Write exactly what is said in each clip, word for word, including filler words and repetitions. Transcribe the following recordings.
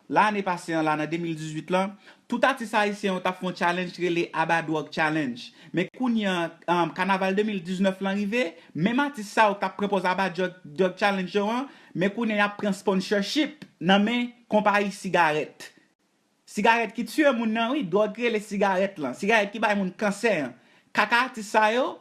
Lane pase an la, nan de mil dizuit lan, tout atis ayisyen yo t ap fè yon challenge ki rele Aba Dwòg Challenge. Men kounye an, um, kanaval de mil diznèf lan rive, menm atis sa yo k t ap pran pòz Aba Dwòg, Dwòg Challenge yo an, men kounye an y ap pran sponsorship nan men konpayi sigarèt. Sigarèt ki tiye moun nan, wi, dwòg ki rele sigarèt lan. Sigarèt ki bay moun kansè an. Kaka atis sa yo,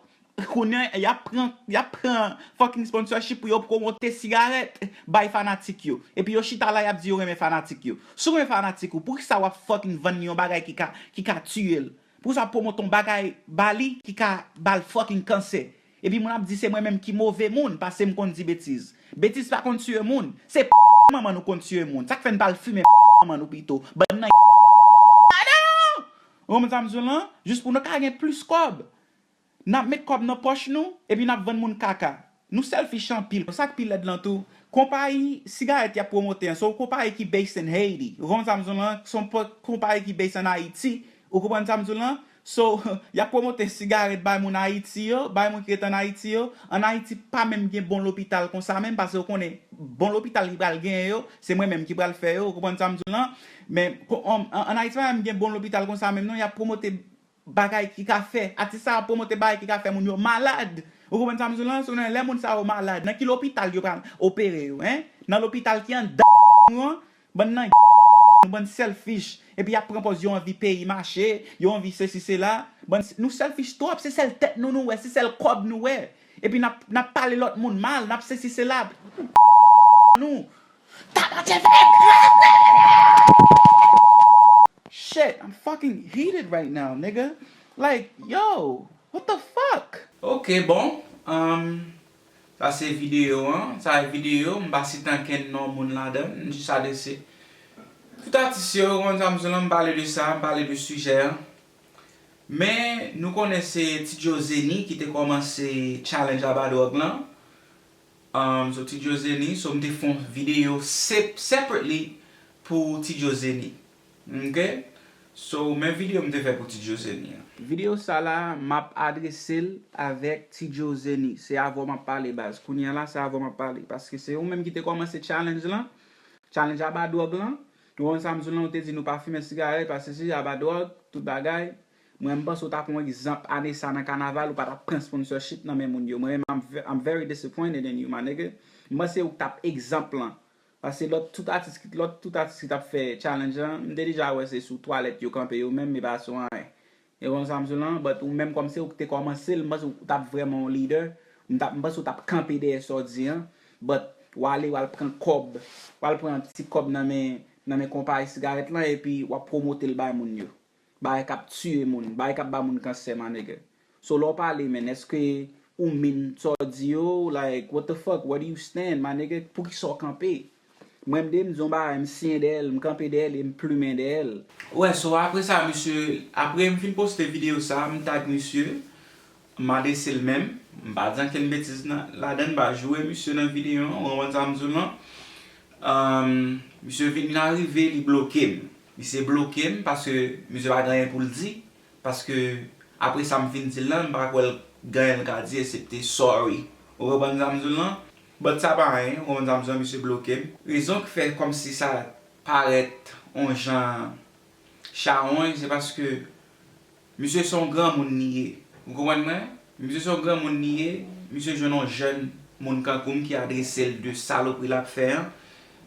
kounye a, y ap pran, y ap pran fucking sponsorship pou yo pwomote sigarèt bay fanatik yo. Epi yo chita la, y ap di yo renmen fanatik yo. Si w renmen fanatik ou, poukisa w ap fucking vann li yon bagay ki ka, ki ka tiye l? Poukisa w ap pwomote yon bagay ba li ki ka ba l fucking kansè? Epi moun ap di se mwen menm ki move moun, paske m konn di betiz. Betiz pa konn tiye moun. Se manman nou konn tiye moun. Sa k fè n pa al fimen manman nou pito. Bann nan. Ou konprann sa m di w lan? Jis pou nou ka gen plis kòb. N ap met kòb nan pòch nou, epi n ap vann moun kaka. Nou selfish anpil. Sa k pi lèd lan tou, konpayi sigarèt y ap pwomote an, se yon konpayi ki based in Haiti. Ou konprann sa m di w lan? Se yon po-, konpayi ki based an Ayiti. Ou konprann sa m di w lan? So, y ap pwomote sigarèt bay moun Ayiti yo, bay moun ki ret ann Ayiti yo. Ann Ayiti pa menm gen bon lopital konsa menm, paske ou konnen bon lopital ki pral genyen yo, se mwen menm ki pral fè yo, ou konprann sa m di w lan? Men, ko-, ann, ann Ayiti pa menm gen bon lopital konsa menm non, y ap pwomote bagay ki ka fè, atis sa ap pwomote bagay ki ka fè moun yo malad. Ou konprann sa m di w lan? So, nan lè moun sa yo malad, nan ki lopital yo pral opere yo, en? Nan lopital ki anndan nou an? Bann nan nou bann selfish. Epi y ap pran pòz yo anvi peyi mache, yo anvi sesi sela. Bann, nou selfish twòp, se sèl tèt nou nou wè, se sèl kòb nou wè. Epi n ap, n ap pale lòt moun mal, n ap sesi sela. Nou. Tabatjeve! Shit, I'm fucking heated right now, nigga. Like, yo, what the fuck? Ok, bon. Um, Sa se videyo an. Sa e videyo. M pa site ankenn non moun ladan l. M jis adrese. Tout atis yo, ou konn sa m sou lan, m pale de sa, m pale de sijè an. Men, nou konnen se Ti Joe Zeni ki te kòmanse challenge Aba Dwòg lan. Um, so, Ti Joe Zeni, so m te fè yon videyo sep-, separately pou Ti Joe Zeni. Ok? So, men videyo m te fè pou Ti Joe Zeni an. Videyo sa la, m ap adrese l avèk Ti Joe Zeni. Se avè w m ap pale, baz. Kounye a la, se avè w m ap pale. Paske se ou menm ki te kòmanse challenge lan. Challenge Aba Dwòg lan. Ou konn sa m di w lan, ou te di nou pa fimen sigarèt, pa sesi, Aba Dwòg, tout bagay. Mwen, m panse w ta pran egzanp ane sa nan kanaval, ou pa t ap pran sponsorship nan men moun yo. Mwen menm, I'm ve-, I'm very disappointed in you, my nigga. M panse ou t ap egzanp lan. Paske lòt tout atis ki, lòt tout atis ki t ap fè challenge lan, m te deja wè se sou twalèt yo kanpe yo menm, e pa sou anyen. E konn sa m di w lan, but ou menm kòm se ou ki te kòmanse l, m panse ou t ap vrèman yon leader, m t ap, m panse ou t ap kanpe dèyè sa w di an, but w ale, w al pran kòb, w al pran ti kòb nan men, nan men konpayi sigarèt lan, epi w ap pwomote l bay moun yo. Bagay k ap tiye moun, bagay k ap ba moun kansè, my nigga. So, lè w pale, man, èske ou mean sa w di yo? Like, what the fuck? Where do you stand, my nigga? Poukisa w kanpe? Mwen, m de, m di yon bagay, m siyen dèyè l, m kanpe dèyè l e m plimen dèyè l. Wè, so, apre sa, misye, apre m fin poste videyo sa, m tag misye, m adrese l menm, m pa di ankenn betiz nan, ladan, m pa joure misye nan videyo an, ou konprann sa m di w lan? Um, misye vin arive, li bloke m. Misye bloke m paske misye pa gen anyen pou l di. Paske apre sa m fin di l lan, m pa kwè l gen anyen l ka di eksepte sorry. Ou konprann sa m di w lan? But sa pa anyen, ou konprann sa m di w lan, misye bloke m. Rezon ki fè kòmsi sa parèt on jan chawony, se paske misye se yon granmoun li ye. Ou konprann mwen? Misye se yon granmoun li ye, misye jwenn yon jèn moun kankou m ki adrese l de salopri l ap fè an.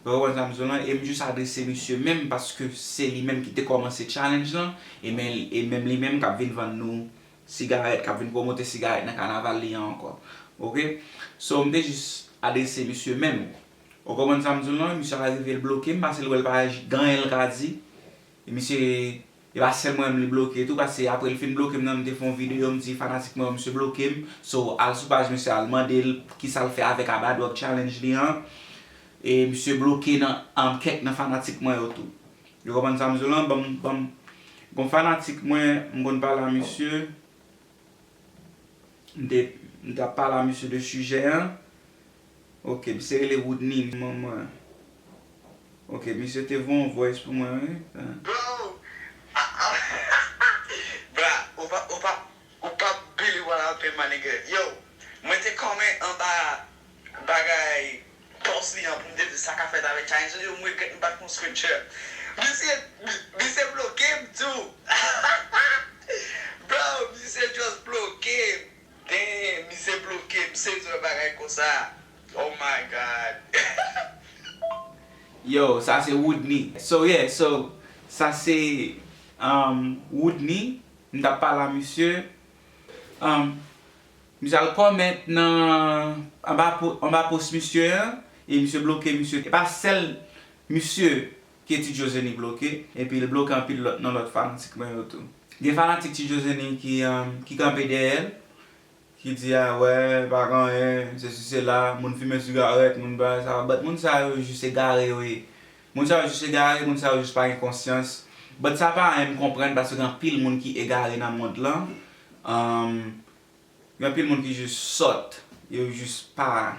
Ou konprann sa m di w lan? E m jis adrese misye menm paske se li menm ki te kòmanse challenge lan, e men, e menm li menm k ap vin vann nou sigarèt, k ap vin pwomote sigarèt nan kanaval li an ankò. Oke? So, m te jis adrese misye menm. Ou konprann sa m di w lan? Misye arive l bloke m, paske l wè l pa gen anyen l ka di. E misye, e pa sèl mwen menm li bloke tou, paske apre l fin bloke m nan, m te fè yon videyo, m di fanatik mwen yo, misye bloke m. So, al sou paj misye, al mande l kisa l fè avèk Aba Dwòg Challenge li an. E misye bloke nan, um, kèk nan fanatik mwen yo tou. Ou konprann sa m di w lan? Ban m, ban m, gon fanatik mwen, m konn pale a misye. M te, m t ap pale a misye de sijè an. Ok, misye rele Woodney, manman. Ok, misye te voye yon voice pou mwen, wi. Bro! Ah, ah. Bra, ou pa, ou pa, ou pa believe what happened, my nigga. Yo, mwen te comment anba bagay pa Slian pou m te di sa ka fèt avèk Chinese yo, m regrèt m pa t pran scripture. Misye, misye bloke m tou. Bro, misye just bloke m. Damn, misye bloke m, sezi wè bagay konsa. Oh my God. Yo, sa se Woodney. So yeah, so sa se um, Woodney. M t ap pale a misye. Um, misye al kòmèt nan anba, anba post misye an, e misye bloke misye. E pa sèl misye ke Ti Jozeni bloke, epi l bloke anpil lòt nan lòt fanatik mwen yo tou. Gen fanatik Ti Jozeni ki, um, ki kanpe dèyè l, ki di a wè, pa gen anyen, sesi sela, moun fimen sigarèt, moun bagay sa, but moun sa yo jis egare yo ye. Moun sa yo jis egare, moun sa yo jis pa gen konsyans. But sa pa anyen m konprann paske gen anpil moun ki egare nan mond lan. Um, gen anpil moun ki jis sòt, yo jis pa.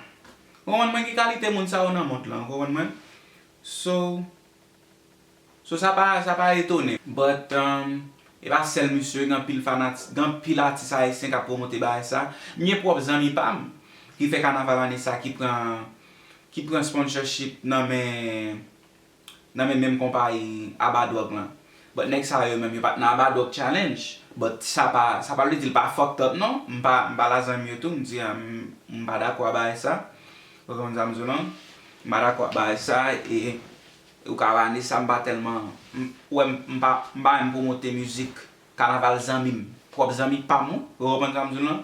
Ou konprann mwen ki kalite moun sa yo nan mond lan, ou konprann mwen? So, So sa pa, sa pa etone. But um, e pa sèl misye, gen anpil fanati, gen anpil atis ayisyen k ap pwomote bagay sa. M gen pwòp zanmi pa m ki fè kanaval ane sa ki pran ki pran sponsorship nan men nan men menm konpayi Aba Dwòg lan. But nèg sa yo menm yo pa t nan Aba Dwòg Challenge. But sa pa sa pa vle di l pa fucked up non. M pa m pa la zanmi yo tou, m di m, m pa dakò a bagay sa. Ou konprann sa m di w lan? M pa dakò a bagay sa e Ou ka wè ane sa m pa tèlman, m, ou wè m, m pa, m pa menm pwomote mizik kanaval zanmi m, pwòp zanmi pa m, ou konprann sa m di w lan?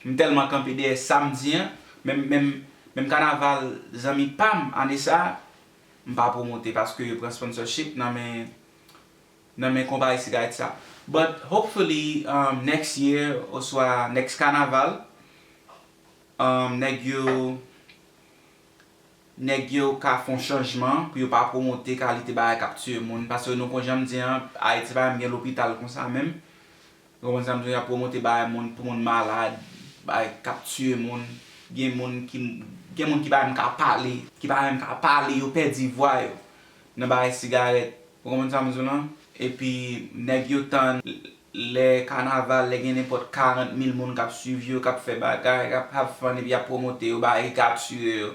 M tèlman kanpe dèyè sa m di an, menm, menm, menm kanaval zanmi pa m ane sa, m pa pwomote paske yo pran sponsorship nan men, nan men konpayi sigarèt sa. But hopefully um, next year oswa next kanaval, um, nèg yo nèg yo ka fè yon chanjman pou yo pa pwomote kalite bagay k ap tiye moun. Paske nou konn jan m di an, Ayiti pa menm gen lopital konsa menm. Ou konprann sa m di w, y ap pwomote bagay moun pou moun malad, bagay k ap tiye moun. Gen moun ki gen moun ki pa menm ka pale, ki pa menm ka pale, yo pèdi vwa yo nan bagay sigarèt. Ou konprann sa m di w lan? Epi nèg yo tann lè kanaval, lè gen nenpòt karant mil moun k ap swiv yo, k ap fè bagay, k ap have fun epi y ap pwomote yo, bagay ki ka tiye yo.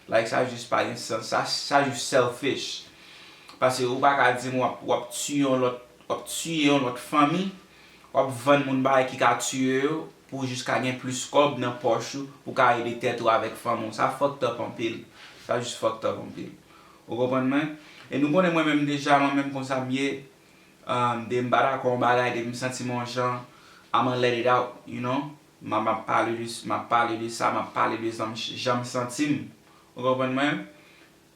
Like sa jis pa gen sans, sa, sa jis selfish. Paske ou pa ka di m w ap, w ap tiye yon lòt, w ap tiye yon lòt fanmi, w ap vann moun bagay ki ka tiye yo pou w jis ka gen plis kòb nan pòch ou, pou w ka ede tèt ou avèk fanmi w. Sa fucked up anpil. Sa jis fucked up anpil. Ou konprann mwen? E nou konnen mwen menm deja, mwen menm konsa m ye. Um, depi m pa dakò yon bagay, depi m santi m yon jan, I'ma let it out, you know? M ap, m ap pale de, m ap pale de sa, m ap pale de jan, jan m santi m. Ou konprann mwen?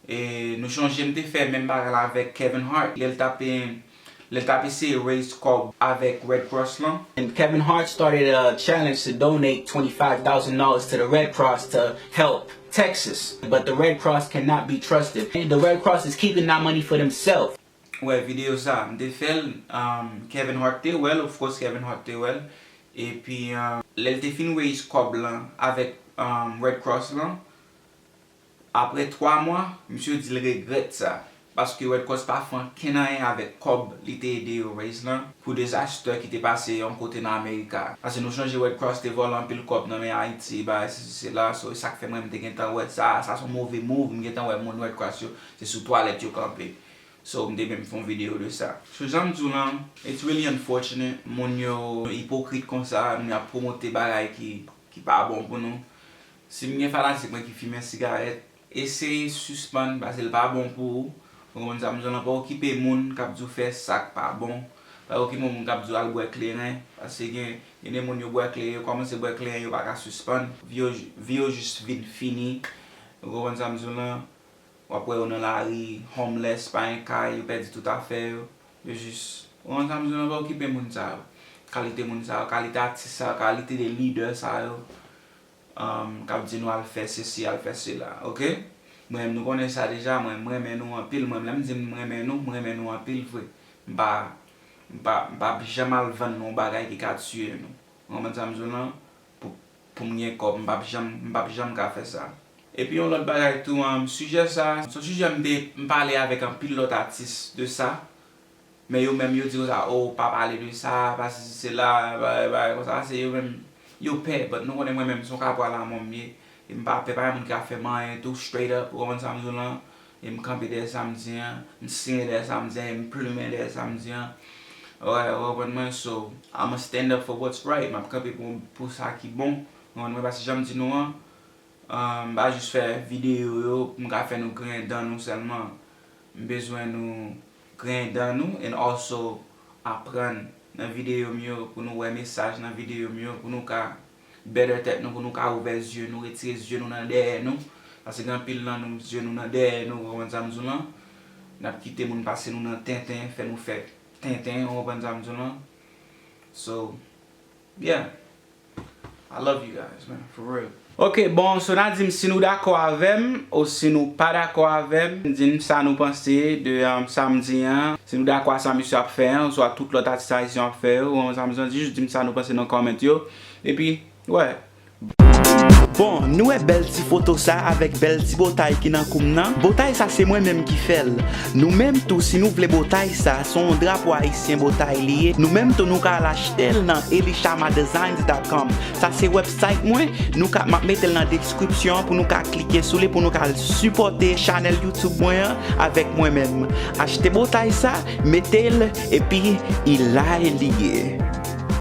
E nou chonje m te fè menm bagay la avèk Kevin Hart. Lè l t ap, lè l t ap eseye raise kòb avèk Red Cross lan. And Kevin Hart started a challenge to donate twenty-five thousand dollars to the Red Cross to help Texas. But the Red Cross cannot be trusted. And the Red Cross is keeping that money for themselves. Ou wè videyo sa, m te fè l, um, Kevin Hart te wè l, of course Kevin Hart te wè l. Epi, um, lè l te fin raise kòb lan avèk um, Red Cross lan, apre twa mwa, misye di l regrèt sa. Paske Red Cross pa fè ankenn anyen avèk kòb li te ede yo raise lan pou dezastè ki te pase yon kote nan Amerika. Paske nou chonje Red Cross te vòlè anpil kòb nan men Ayiti, bagay sesi sela, so e sa k fè mwen m te gentan wè sa, sa se yon move move, m gentan wè moun Red Cross yo, se sou twalèt yo kanpe. So m te menm fè yon videyo de sa. So jan m di w lan, it's really unfortunate, moun yo ipokrit konsa, moun yo ap pwomote bagay ki, ki pa bon pou nou. Si m gen fanatik mwen ki fimen sigarèt, eseye sispann, paske l pa bon pou ou. Ou konprann sa m di w lan, pa okipe moun k ap di w fè sa k pa bon. Pa okipe moun k ap di w al bwè kleren, paske gen, gen de moun yo bwè kleren, yo kòmanse bwè kleren, yo pa ka sispann. Vi yo, vi yo jis vin fini. Ou konprann sa m di w lan? W ap wè yo nan lari, homeless, pa gen kay, yo pèdi tout afè yo. Yo jis, ou konprann sa m di w lan, pa okipe moun sa yo. Kalite moun sa yo, kalite atis sa yo, kalite de lidè sa yo, um, k ap di nou al fè sesi, al fè sela, oke? Mwen menm, nou konnen sa deja, mwen, m renmen nou anpil, mwen, lè m di m renmen nou, m renmen nou anpil vre. M pa, m pa, m p ap janm al vann nou yon bagay ki ka tiye nou. Ou konprann sa m di w lan? Pou, pou m gen kòb, m p ap janm, m p ap janm ka fè sa. Epi yon lòt bagay tou, um, sijè sa, se yon sijè m te, m pale avèk anpil lòt atis de sa. Men yo menm yo di konsa, oh, pa pale de sa, pa sesi sela, bagay, bagay konsa, se yo menm, yo pè, but nou konnen mwen menm, se yon kapwa lanmò m ye. M pa pè pa moun ki ap fè m anyen tou, straight up, ou konprann sa m di w lan? E m kanpe dèyè sa m di an, m siyen dèyè sa m di an, e m plimen dèyè sa m di an. Wè, ou konprann mwen? So, I'ma stand up for what's right. M ap kanpe pou, pou sa ki bon. Ou konprann mwen? Paske jan m di nou an, um, m pa jis fè videyo yo pou m ka fè nou griyen dan nou sèlman. M bezwen nou griyen dan nou and also aprann nan videyo m yo, pou nou wè mesaj nan videyo m yo, pou nou ka better tèt nou, pou nou ka ouvè zye nou, retire zye nou nan dèyè nou. Paske gen anpil nan nou, zye nou nan dèyè nou, ou konprann sa m di w lan? N ap kite moun pase nou nan tenten, fè nou fè tenten, ou konprann sa m di w lan? So, yeah. I love you guys, man, for real. Ok, bon, so n a di m si nou dakò avè m ou si nou pa dakò avè m. Di m sa nou panse de, um, sa m di an. Si nou dakò a sa misye ap fè an, oswa tout lòt atis ayisyen ap fè yo, ou sa m di, jis di m sa nou panse nan comment yo. Epi, wè. Bon, nou wè bèl ti foto sa avèk bèl ti botay ki nan kou m nan. Botay sa se mwen menm ki fè l. Nou menm tou, si nou vle botay sa, se yon drapo ayisyen botay li ye. Nou menm tou, nou ka al achte l nan elishamaddesigns dot com. Sa se website mwen, nou ka, m ap mete l nan description an pou nou ka klike sou li, pou nou ka al sipòte chanèl YouTube mwen an avèk mwen menm. Achte botay sa, mete l, epi i la li ye.